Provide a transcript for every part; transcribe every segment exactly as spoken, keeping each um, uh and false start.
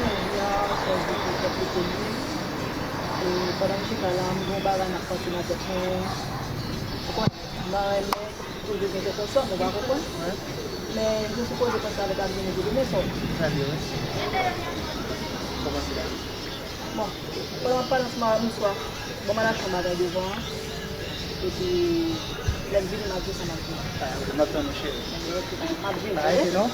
konnen vi a, fè vi pou tèt li pou li. E pandan m chita la, m gen yon bagay m ap panse nan tèt mwen. Ou konnen, m pa renmen toujou gen kèk kòsòm, ou pa konprann? Men, m te sipoze panse avèk Abdine pou demen swa. Sa vle, wi. Kòmanse la. Bon, pandan m ap pale ansanm avè w, bonswa. Bon, m al achte yon bagay devan an. Epi, lè m vini, m ap di w sa m ap di w. Ah, ok, m ap tann ou, cheri. Ok, m ap vini, pa rete, non?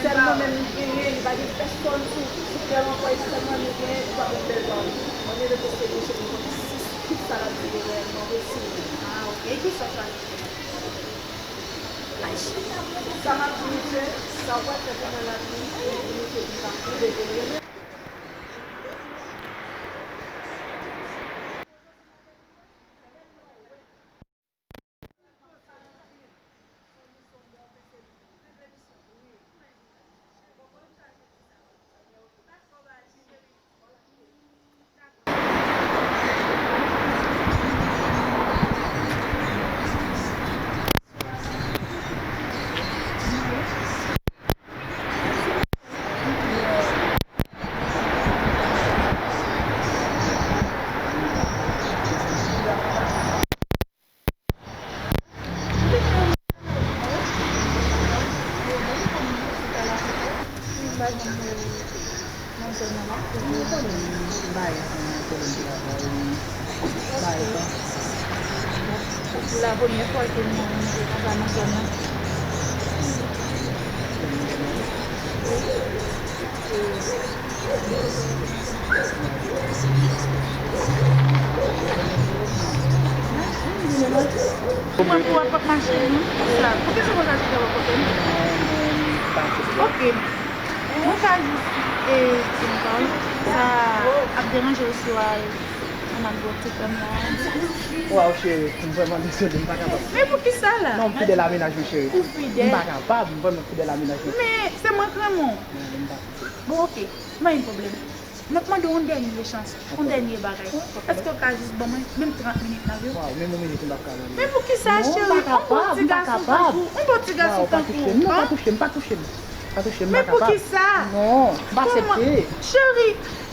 Sèlman menm li genyen, li pa gen pèsòn sou, sou tè ankò, e sèlman li genyen, li pa pou bèl pa w. Mwen rele pou se misye pou konnen si tout sa l ap di yo reyèlman vre, si li. Ah, ok. E kisa w chwazi pou mwen? Sa m ap di misye, sa w pral fè pou mwen la, di misye li pa pou bèl. La premyè fwa ke m antre nan zòn nan. Ou mwen pou w ap mache, non? Sa, poukisa w pa ka chita bò kote m? Ok. Mwen ka jis, e, di m pawòl, sa ap deranje w si w al ann ap bwè ti krèm la? Waw, cheri, m vrèman dezole, m pa kapab. Men poukisa la? Non, m fidèl a mennaj mwen, cheri. Ou fidèl? M pa kapab, m vrèman fidèl a mennaj mwen. Men se mwen k renmen w. Non, m pa. Bon, ok, pa gen pwoblèm. Mwen ap mande w yon dènye chans, yon dènye bagay. Èske w ka jis ban mwen menm trant minit nan vi w? Waw, menm yon minit m p ap ka ban nou. Men poukisa, cheri? Yon bon ti gason tankou, yon bon ti gason tankou w, pa touche m, pa touche m, pa touche m, m pa kapab. Men poukisa? Non, m pa aksepte. Cheri,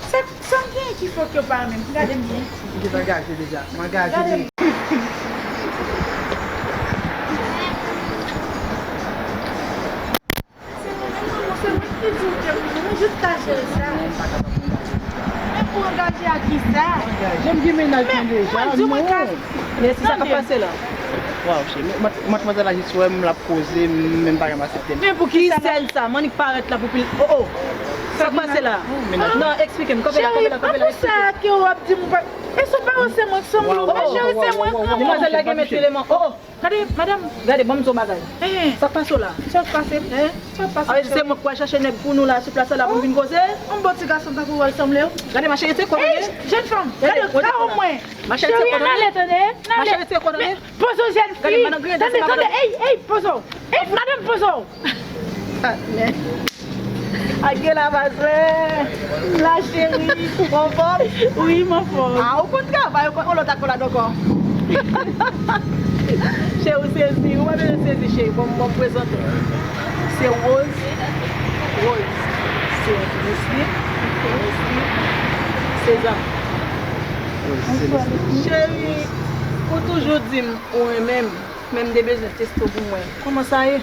se sa m genyen ki fè ke w pa renmen m. Gade m byen. M gentan angaje deja. M angaje deja. Se mwen menm, non, se mwen ki di w ke mwen jis ka jere sa. Men pou angaje a kisa? Jan m gen mennaj mwen deja, non. Men si sa k ap pase la. Waw, cheri, matmwazèl la jis wè m l ap koze, m menm pa janm aksepte l. Men pou ki sèn sa? M annik parèt la pou pil. Oh, oh. Sa k pase la? Non, eksplike m. Kanpe la, kanpe la, kanpe la, eksplike. Sa ke w ap di m pa. E se pa se mwen k sanble w, men cheri, se mwen k sanble w. Demwazèl la gen mèt eleman. Oh, oh. Gade, madanm, gade, ban m di w bagay. Sa k pase w la? Sa k pase? Sa k pase? Se mwen k pral chache nèg pou nou la sou plas la pou n vin koze? Yon bon ti gason tankou w al sanble w. Gade, macheri, se kòdone. Jèn fanm, gade, gade mwen. Cheri, n ale, tande. N ale. Macheri, se kòdone. Pozo jèn fi. Tande, tande. Ey, ey, pozo. Ey, madanm, pozo. Ak gen la, ma sè. La cheri, ou anfòm? Wi, m anfòm. Ah, ou konn travay, ou konn yon lòt akolad ankò. Cheri, ou sezi, ou pa bezwen sezi, cheri. Bon, bon, prezante w. Se Rose. Rose. Se Nesly. Nesly. Sezam. Cheri, ou toujou di m ou renmen m, men m te bezwen teste w pou m wè kòman sa ye.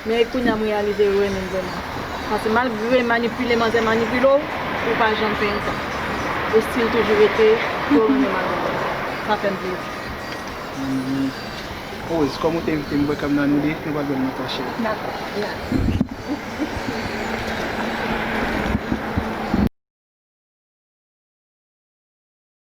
Men e kounye a m reyalize ou renmen m vrèman. Paske malgre manipile manzè manipile w, ou pa janm fè yon tan. Ou still toujou rete ke w renmen manzè. Sa fè m plezi. Rose, kòm ou te envite m bwè kanm nan nou de, nou pral bwè l nan kò cheri. Dakò, dakò.